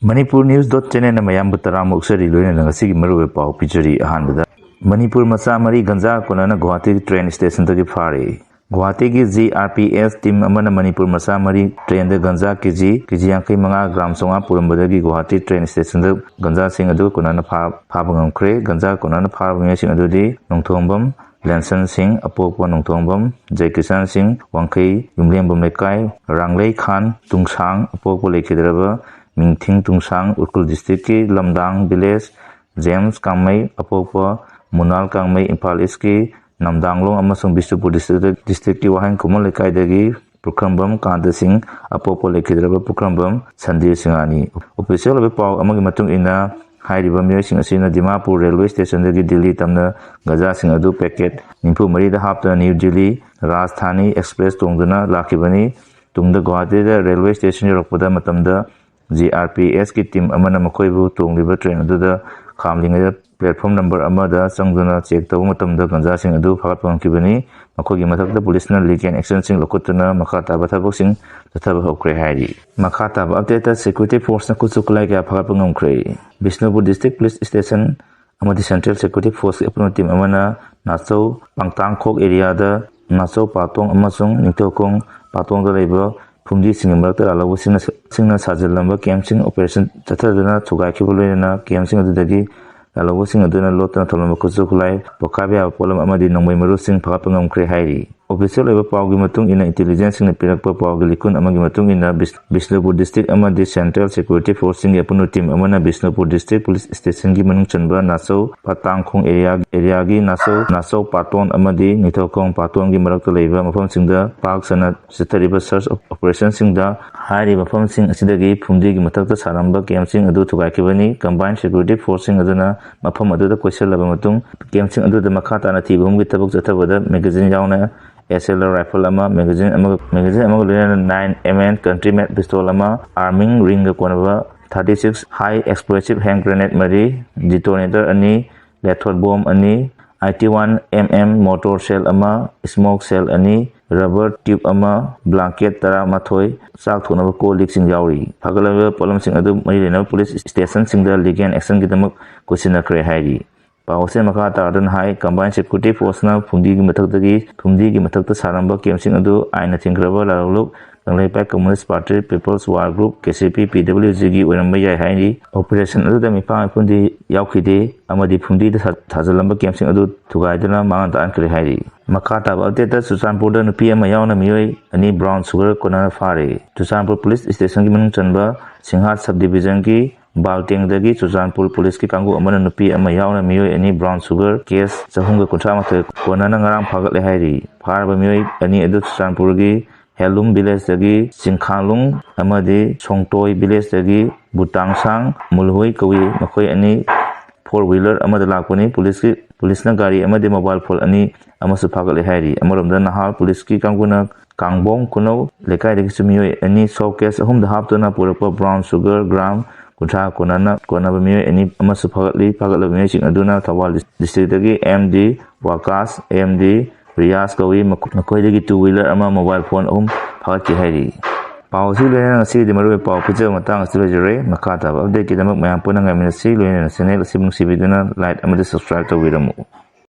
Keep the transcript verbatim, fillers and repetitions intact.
Manipur News dot channelꯅ ꯃꯌꯥꯝꯕꯨ ꯇꯔꯥꯝꯅ ꯑꯣꯛꯆꯔꯤ, ꯂꯣꯏꯅꯅ ꯉꯁꯤꯒꯤ ꯃꯔꯨꯑꯣꯏꯕ ꯄꯥꯎ ꯄꯤꯖꯔꯤ꯫ ꯑꯍꯥꯟꯕꯗ, ꯃꯅꯤꯄꯨꯔ ꯃꯆꯥ ꯃꯔꯤ ꯒꯟꯖꯥ ꯀꯣꯟꯅꯅ ꯒꯨꯋꯥꯍꯥꯇꯤ train stationꯗꯒꯤ ꯐꯥꯔꯦ꯫ ꯒꯨꯋꯥꯍꯥꯇꯤꯒꯤ G R P S team ꯑꯃꯅ ꯃꯅꯤꯄꯨꯔ ꯃꯆꯥ ꯃꯔꯤ trainꯗ ꯒꯟꯖꯥ KG, KG ꯌꯥꯡꯈꯩ ꯃꯉꯥ, gram ꯆꯥꯝꯃꯉꯥ ꯄꯨꯔꯝꯕꯗꯒꯤ ꯒꯨꯋꯥꯍꯥꯇꯤ train stationꯗ ꯒꯟꯖꯥꯁꯤꯡ ꯑꯗꯨ ꯀꯣꯟꯅꯅ ꯐꯥ-, ꯐꯥꯕ ꯉꯝꯈ꯭ꯔꯦ꯫ ꯒꯟꯖꯥ ꯀꯣꯟꯅꯅ ꯐꯥꯔꯕ ꯃꯤꯑꯣꯏꯁꯤꯡ ꯑꯗꯨꯗꯤ ꯅꯣꯡꯊꯣꯝꯕꯝ ꯂꯦꯟꯁꯟ ꯁꯤꯡ, ꯑꯄꯣꯛꯄ ꯅꯣꯡꯊꯣꯝꯕꯝ ꯖꯩꯀꯤꯁꯟ ꯁꯤꯡ, ꯋꯥꯡꯈꯩ ꯌꯨꯝꯂꯦꯝꯕꯝ ꯂꯩꯀꯥꯏ, ꯔꯥꯡꯂꯩ ꯈꯥꯟ ꯇꯨꯡꯁꯥꯡ, ꯑꯄꯣꯛꯄ ꯂꯩꯈꯤꯗ꯭ꯔꯕ ꯃꯤꯡꯊꯤꯡ ꯇꯨꯡꯁꯥꯡ, ꯎꯈ꯭ꯔꯨꯜ districtꯀꯤ ꯂꯝꯗꯥꯡ village, ꯖꯦꯝꯁ ꯀꯥꯡꯃꯩ, ꯑꯄꯣꯛꯄ ꯃꯨꯅꯥꯜ ꯀꯥꯡꯃꯩ, ꯏꯝꯐꯥꯜ Eastꯀꯤ ꯅꯝꯗꯥꯡꯂꯣꯡ ꯑꯃꯁꯨꯡ ꯕꯤꯁꯅꯨꯄꯨꯔ district, districtꯀꯤ ꯋꯥꯍꯦꯡ ꯈꯨꯃꯟ ꯂꯩꯀꯥꯏꯗꯒꯤ ꯄꯨꯈ꯭ꯔꯝꯕꯝ ꯀꯥꯟꯇ ꯁꯤꯡ, ꯑꯄꯣꯛꯄ ꯂꯩꯈꯤꯗ꯭ꯔꯕ ꯄꯨꯈ꯭ꯔꯝꯕꯝ ꯁꯟꯗꯤꯔ ꯁꯤꯡꯍꯅꯤ꯫ Official ꯑꯣꯏꯕ ꯄꯥꯎ ꯑꯃꯒꯤ ꯃꯇꯨꯡ ꯏꯟꯅ, ꯍꯥꯏꯔꯤꯕ ꯃꯤꯑꯣꯏꯁꯤꯡ ꯑꯁꯤꯅ ꯗꯤꯃꯥꯄꯨꯔ railway stationꯗꯒꯤ ꯗꯤꯜꯂꯤ ꯇꯝꯅ ꯒꯟꯖꯥꯁꯤꯡ ꯑꯗꯨ packet ꯅꯤꯐꯨ ꯃꯔꯤꯗ ꯍꯥꯞꯇꯨꯅ ꯅ꯭ꯌꯨ ꯗꯤꯜꯂꯤ ꯔꯥꯖꯙꯥꯅꯤ express ꯇꯣꯡꯗꯨꯅ ꯂꯥꯛꯈꯤꯕꯅꯤ꯫ ꯇꯨꯡꯗ ꯒꯨꯋꯥꯍꯥꯇꯤꯗ railway station ꯌꯧꯔꯛꯄꯗ ꯃꯇꯝꯗ G R P Sꯀꯤ team ꯑꯃꯅ ꯃꯈꯣꯏꯕꯨ ꯇꯣꯡꯂꯤꯕ train ꯑꯗꯨꯗ ꯈꯥꯝꯂꯤꯉꯩꯗ platform number ꯑꯃꯗ ꯆꯪꯗꯨꯅ check ꯇꯧꯕ ꯃꯇꯝꯗ ꯒꯟꯖꯥꯁꯤꯡ ꯑꯗꯨ ꯐꯥꯒꯠꯄ ꯉꯝꯈꯤꯕꯅꯤ꯫ ꯃꯈꯣꯏꯒꯤ ꯃꯊꯛꯇ ꯄꯨꯂꯤꯁꯅ legal actionꯁꯤꯡ ꯂꯧꯈꯠꯇꯨꯅ ꯃꯈꯥ ꯇꯥꯕ ꯊꯕꯛꯁꯤꯡ ꯆꯠꯊꯕ ꯍꯧꯈ꯭ꯔꯦ ꯍꯥꯏꯔꯤ꯫ ꯃꯈꯥ ꯇꯥꯕ updateꯇ, security forceꯅ ꯈꯨꯠꯁꯨ ꯈꯨꯠꯂꯥꯏ ꯀꯌꯥ ꯐꯥꯒꯠꯄ ꯉꯝꯈ꯭ꯔꯦ꯫ ꯕꯤꯁꯅꯨꯄꯨꯔ district police station ꯑꯃꯗꯤ Central Security Forceꯀꯤ ꯑꯄꯨꯟꯕ team ꯑꯃꯅ ꯅꯥꯆꯧ ꯄꯥꯡꯇꯥꯡꯈꯣꯛ areaꯗ ꯅꯥꯆꯧ ꯄꯥꯇꯣꯡ ꯑꯃꯁꯨꯡ ꯅꯤꯡꯊꯧꯈꯣꯡ ꯄꯥꯇꯣꯡꯗ ꯂꯩꯕ ꯐꯨꯝꯗꯤꯁꯤꯡꯒꯤ ꯃꯔꯛꯇ ꯂꯥꯜꯍꯧꯕꯁꯤꯡꯅ ꯁꯤꯡꯅ ꯁꯥꯖꯤꯜꯂꯝꯕ campꯁꯤꯡ operation ꯆꯠꯊꯗꯨꯅ ꯊꯨꯒꯥꯏꯈꯤꯕ ꯂꯣꯏꯅꯅ campꯁꯤꯡ ꯑꯗꯨꯗꯒꯤ ꯂꯥꯜꯍꯧꯕꯁꯤꯡ ꯑꯗꯨꯅ ꯂꯣꯠꯇꯨꯅ ꯊꯝꯂꯝꯕ ꯈꯨꯠꯁꯨ ꯈꯨꯠꯂꯥꯏ, ꯄꯣꯈꯥꯏꯕ ꯌꯥꯕ ꯄꯣꯠꯂꯝ ꯑꯃꯗꯤ ꯅꯣꯡꯃꯩ ꯃꯔꯨꯁꯤꯡ ꯐꯥꯒꯠꯄ ꯉꯝꯈ꯭ꯔꯦ ꯍꯥꯏꯔꯤ꯫ Official ꯑꯣꯏꯕ ꯄꯥꯎꯒꯤ ꯃꯇꯨꯡ ꯏꯟꯅ, intelligenceꯁꯤꯡꯅ ꯄꯤꯔꯛꯄ ꯄꯥꯎꯒꯤ ꯂꯤꯀꯨꯟ ꯑꯃꯒꯤ ꯃꯇꯨꯡ ꯏꯟꯅ, ꯕꯤꯁ-, ꯕꯤꯁꯅꯨꯄꯨꯔ district ꯑꯃꯗꯤ Central Security Forceꯁꯤꯡꯒꯤ ꯑꯄꯨꯟꯕ team ꯑꯃꯅ ꯕꯤꯁꯅꯨꯄꯨꯔ district police stationꯒꯤ ꯃꯅꯨꯡ ꯆꯟꯕ ꯅꯥꯆꯧ ꯄꯇꯥꯡꯈꯣꯡ area, areaꯒꯤ ꯅꯥꯆꯧ, ꯅꯥꯆꯧ ꯄꯥꯇꯣꯟ ꯑꯃꯗꯤ ꯅꯤꯡꯊꯧꯈꯣꯡ ꯄꯥꯇꯣꯟꯒꯤ ꯃꯔꯛꯇ ꯂꯩꯕ ꯃꯐꯝꯁꯤꯡꯗ ꯄꯥꯛ ꯁꯟꯅ ꯆꯠꯊꯔꯤꯕ search operationꯁꯤꯡꯗ ꯍꯥꯏꯔꯤꯕ ꯃꯐꯝꯁꯤꯡ ꯑꯁꯤꯗꯒꯤ ꯐꯨꯝꯗꯤꯒꯤ ꯃꯊꯛꯇ ꯁꯥꯔꯝꯕ campꯁꯤꯡ ꯑꯗꯨ ꯊꯨꯒꯥꯏꯈꯤꯕꯅꯤ꯫ Combined Security Forceꯁꯤꯡ ꯑꯗꯨꯅ ꯃꯐꯝ ꯑꯗꯨꯗ ꯀꯣꯏꯁꯤꯜꯂꯕ ꯃꯇꯨꯡ, campꯁꯤꯡ ꯑꯗꯨꯗ ꯃꯈꯥ ꯇꯥꯅ ꯊꯤꯕ ꯍꯨꯝꯒꯤ ꯊꯕꯛ ꯆꯠꯊꯕꯗ magazine ꯌꯥꯎꯅ S L R rifle ꯑꯃ, magazine ꯑꯃꯒ, magazine ꯑꯃꯒ ꯂꯣꯏꯅꯅ nine M M country made pistol ꯑꯃ, arming ringꯒ ꯀꯣꯟꯅꯕ thirty six high explosive hand grenade ꯃꯔꯤ, detonator ꯑꯅꯤ, lethal bomb ꯑꯅꯤ, eighty one M M mortar shell ꯑꯃ, ꯁ꯭ꯃꯣꯛ ꯁꯦꯜ ꯑꯅꯤ, ꯔꯕꯔ ꯇ꯭ꯌꯨꯕ ꯑꯃ, ꯕ꯭ꯂꯥꯡꯀꯦꯠ ꯇꯔꯥꯃꯥꯊꯣꯏ, ꯆꯥꯛ ꯊꯣꯡꯅꯕ ꯀꯣꯜ ꯂꯤꯛꯁꯤꯡ ꯌꯥꯎꯔꯤ꯫ ꯐꯥꯒꯠꯂꯕ ꯄꯣꯠꯂꯝꯁꯤꯡ ꯑꯗꯨ ꯃꯔꯤ ꯂꯩꯅꯕ ꯄꯨꯂꯤꯁ ꯁ꯭ꯇꯦꯁꯟꯁꯤꯡꯗ ꯂꯤꯒꯦꯜ ꯑꯦꯛꯁꯟꯒꯤꯗꯃꯛ ꯀꯣꯏꯁꯤꯟꯅꯈ꯭ꯔꯦ ꯍꯥꯏꯔꯤ꯫ ꯄꯥꯎ ꯑꯁꯤꯅ ꯃꯈꯥ ꯇꯥꯔꯗꯨꯅ ꯍꯥꯏ, ꯀꯝꯕꯥꯏꯟ ꯁꯦꯀ꯭ꯌꯨꯔꯤꯇꯤ ꯐꯣꯔꯁꯅ ꯐꯨꯝꯗꯤꯒꯤ ꯃꯊꯛꯇꯒꯤ, ꯐꯨꯝꯗꯤꯒꯤ ꯃꯊꯛꯇ ꯁꯥꯔꯝꯕ ꯀꯦꯝꯞꯁꯤꯡ ꯑꯗꯨ ꯑꯥꯏꯟꯅ ꯊꯤꯡꯈ꯭ꯔꯕ ꯂꯥꯂꯣꯡꯂꯨꯞ Kangleipak communist party people's war group, K C P, ꯄꯤ ꯗꯕ꯭ꯂꯤꯎ ꯖꯤꯒꯤ ꯑꯣꯏꯔꯝꯕ ꯌꯥꯏ ꯍꯥꯏꯔꯤ꯫ ꯑꯣꯄꯔꯦꯁꯟ ꯑꯗꯨꯗ ꯃꯤꯐꯥ ꯃꯤꯄꯨꯟꯗꯤ ꯌꯥꯎꯈꯤꯗꯦ ꯑꯃꯗꯤ ꯐꯨꯝꯗꯤꯗ ꯊꯥ-, ꯊꯥꯖꯤꯜꯂꯝꯕ ꯀꯦꯝꯞꯁꯤꯡ ꯑꯗꯨ ꯊꯨꯒꯥꯏꯗꯨꯅ ꯃꯥꯡꯍꯟ ꯇꯥꯛꯍꯟꯈ꯭ꯔꯦ ꯍꯥꯏꯔꯤ꯫ ꯃꯈꯥ ꯇꯥꯕ ꯑꯞꯗꯦꯠꯇ ꯆꯨꯔꯆꯥꯟꯄꯨꯔꯗ ꯅꯨꯄꯤ ꯑꯃ ꯌꯥꯎꯅ ꯃꯤꯑꯣꯏ ꯑꯅꯤ ꯕ꯭ꯔꯥꯎꯟ ꯁꯨꯒꯔ ꯀꯣꯟꯅꯅ ꯐꯥꯔꯦ꯫ ꯆꯨꯔꯆꯥꯟꯄꯨꯔ ꯄꯨꯂꯤꯁ ꯁ꯭ꯇꯦꯁꯟꯒꯤ ꯃꯅꯨꯡ ꯆꯟꯕ ꯁꯤꯡꯍꯥꯠ ꯁꯕ ꯗꯤꯕꯤꯖꯟꯒꯤ ꯕꯥꯜꯇꯦꯡꯗꯒꯤ ꯆꯨꯔꯆꯥꯟꯄꯨꯔ ꯄꯨꯂꯤꯁꯀꯤ ꯀꯥꯡꯕꯨ ꯑꯃꯅ ꯅꯨꯄꯤ ꯑꯃ ꯌꯥꯎꯅ ꯃꯤꯑꯣꯏ ꯑꯅꯤ ꯕ꯭ꯔꯥꯎꯟ ꯁꯨꯒꯔ ꯀꯦꯁ ꯆꯍꯨꯝꯒ ꯀꯨꯟꯊ꯭ꯔꯥ ꯃꯥꯊꯣꯏ ꯀꯣꯟꯅꯅ ꯉꯔꯥꯡ ꯐꯥꯒꯠꯂꯦ ꯍꯥꯏꯔꯤ꯫ ꯐꯥꯔꯕ ꯃꯤꯑꯣꯏ ꯑꯅꯤ ꯑꯗꯨ ꯆꯨꯔꯆꯥꯟꯄꯨꯔꯒꯤ ꯍꯦꯂꯨꯝ ꯚꯤꯂꯦꯖꯇꯒꯤ ꯆꯤꯡꯈꯥꯂꯨꯡ ꯑꯃꯗꯤ ꯁꯣꯡꯇꯣꯏ ꯚꯤꯂꯦꯖꯇꯒꯤ ꯕꯨꯇꯥꯡꯁꯥꯡ ꯃꯨꯜꯍꯨꯏ ꯀꯧꯏ꯫ ꯃꯈꯣꯏ ꯑꯅꯤ ꯐꯣꯔ ꯋꯤꯂꯔ ꯑꯃꯗ ꯂꯥꯛꯄꯅꯤ꯫ ꯄꯨꯂꯤꯁꯀꯤ, ꯄꯨꯂꯤꯁꯅ ꯒꯥꯔꯤ ꯑꯃꯗꯤ ꯃꯣꯕꯥꯏꯜ ꯐꯣꯟ ꯑꯅꯤ ꯑꯃꯁꯨ ꯐꯥꯒꯠꯂꯦ ꯍꯥꯏꯔꯤ꯫ ꯑꯃꯔꯣꯝꯗ ꯅꯍꯥꯜ ꯄꯨꯂꯤꯁꯀꯤ ꯀꯥꯡꯕꯨꯅ ꯀꯥꯡꯕꯣꯡ ꯈꯨꯅꯧ ꯂꯩꯀꯥꯏꯗꯒꯤꯁꯨ ꯃꯤꯑꯣꯏ ꯑꯅꯤ ꯁꯣꯞ ꯀꯦꯁ ꯑꯍꯨꯝꯗ ꯍꯥꯞꯇꯨꯅ ꯄꯨꯔꯛꯄ ꯕ꯭ꯔꯥꯎꯟ ꯁꯨꯒꯔ ꯒ꯭ꯔꯥꯝ ꯀꯨꯟꯊ꯭ꯔꯥ ꯀꯣꯟꯅꯅ, ꯀꯣꯟꯅꯕ ꯃꯤꯑꯣꯏ ꯑꯅꯤ ꯑꯃꯁꯨ ꯐꯥꯒꯠꯂꯤ꯫ ꯐꯥꯒꯠꯂꯕ ꯃꯤꯑꯣꯏꯁꯤꯡ ꯑꯗꯨꯅ ꯊꯧꯕꯥꯜ ꯗꯤꯁꯇ꯭ꯔꯤꯛꯇꯒꯤ M D Wakas, M D Riyas ꯀꯧꯏ꯫ ꯃꯈꯣ-, ꯃꯈꯣꯏꯗꯒꯤ ꯇꯨ ꯋꯤꯂꯔ ꯑꯃ, ꯃꯣꯕꯥꯏꯜ ꯐꯣꯟ ꯑꯍꯨꯝ ꯐꯥꯒꯠꯈꯤ ꯍꯥꯏꯔꯤ꯫ ꯄꯥꯎ ꯑꯁꯤ ꯂꯣꯏꯅꯅ ꯉꯁꯤꯒꯤꯗꯤ ꯃꯔꯨꯑꯣꯏꯕ ꯄꯥꯎ ꯄꯤꯖꯕ ꯃꯇꯥꯡ ꯑꯁꯤꯗ ꯂꯣꯏꯖꯔꯦ꯫ ꯃꯈꯥ ꯇꯥꯕ ꯑꯞꯗꯦꯠꯀꯤꯗꯃꯛ ꯃꯌꯥꯝ ꯄꯨꯟꯅ ꯉꯥꯏꯃꯤꯟꯅꯁꯤ꯫ ꯂꯣꯏꯅꯅ ꯆꯦꯅꯦꯜ ꯑꯁꯤꯕꯨ ꯅꯨꯡꯁꯤꯕꯤꯗꯨꯅ ꯂꯥꯏꯛ ꯑꯃꯗꯤ ꯁꯕꯁꯀ꯭ꯔꯥꯏꯕ ꯇꯧꯕꯤꯔꯝꯃꯨ꯫